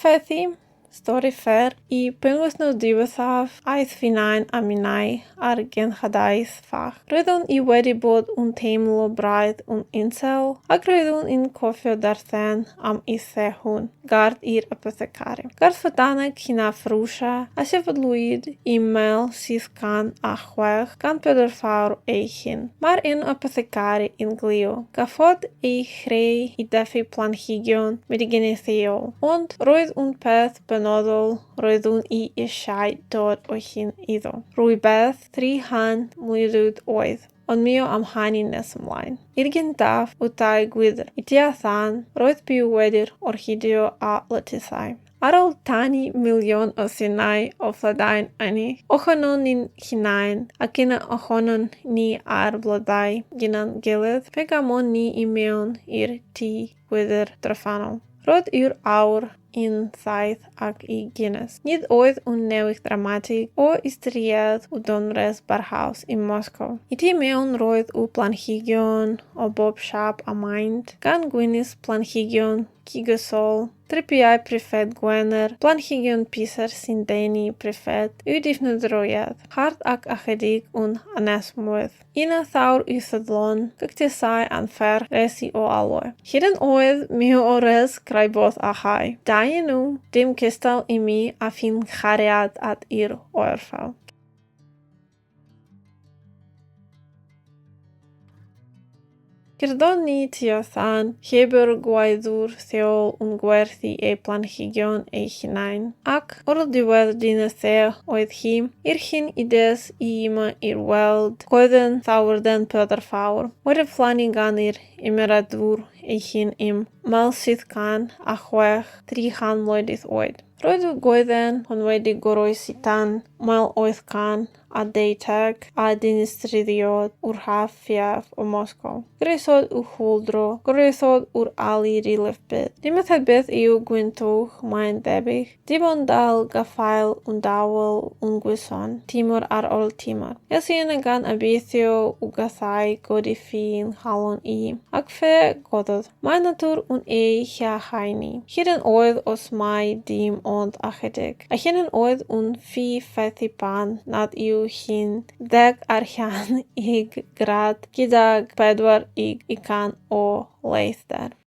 Fethu, stori fer, y penwythnos diwethaf, aeth fy nain a minnau ar genhadaeth fach. Roeddwn i wedi bod yn teimlo braidd yn isel, ac roeddwn i'n cofio darllen am y lle hwn, Gardd yr Apothecari. Gardd fotaneg hynaf Rwsia, a sefydlwyd ym 1706 gan Pedr Fawr ei hun. Mae'r enw apothecari yn glir. Cafodd ei chreu i dyfu planhigion meddyginiaethol, ond roedd un peth penodol roeddwn i eisiau dod o hyn iddo, rhywbeth 300 mlwydd oed, ond mwy am hynny nes ymlaen. I'r gyntaf, y tai gwydr. Y tu allan, roedd byw wedi'r orchuddio â letysau. Ar ôl tanu miliwn o synau o flodau'n ynni ohonon ni'n hunain ac un ohonon ni a'r blodau gyda'n gilydd, fe gamon ni i mewn i'r tŷ gwydr trofannol. Roedd yr awr yn ddaeth ac i gynnes. Nid oedd un newid dramatig o ystyried y donwres barhaus ym Moscow. Y tu mewn roedd y planhigion o bob siâp a maint, gan gynnwys planhigion cigysol, Tripiau pryfed Gwener, planhigion piser sy'n denu pryfed, y difnodrwydd, hardd ac ychydig yn anesmwyth. Yna ddaw'r ffyddlon, cactusau anferth, resi o aloe. Hyd yn oed mi o res craibodd a chau. Da i nhw, dim cystal i mi a fy nghariad at yr oerfel. Cerddon ni tua thân, heb yr gwaeddwr lleol yn gwerthu eu planhigion eu hunain, ac o'r diwedd dyna lle oedd hi, yr hyn y des i yma i'r weld, coeden thawyrden Pedr Fawr, wedi phlannu gan yr ymerawdwr ei hun ym 1706, 300 mlwydd oed. Roedd y goeden hon wedi goroesi tan 1800 a deiteg a dinistriodd yr haf fwyaf o Moscow. Goroesodd y chwyldro, goroesodd yr ail ryfel byd. Dim eitha beth yw gwyntwch, mae'n debyg. Dim ond dal gafael yn dawel yn gyson, tymor ar ôl tymor. Es i yna gan obeithio y gallai godi fy nghalon i, ac fe gododd. Mae natur yn ei hiachau ni, hyd yn oed os mai dim ond ychydig, a hyd yn oed yn fy fethu pan nad yw hi'n ddeg ar hugain gradd gydag 40 y cant o leithder.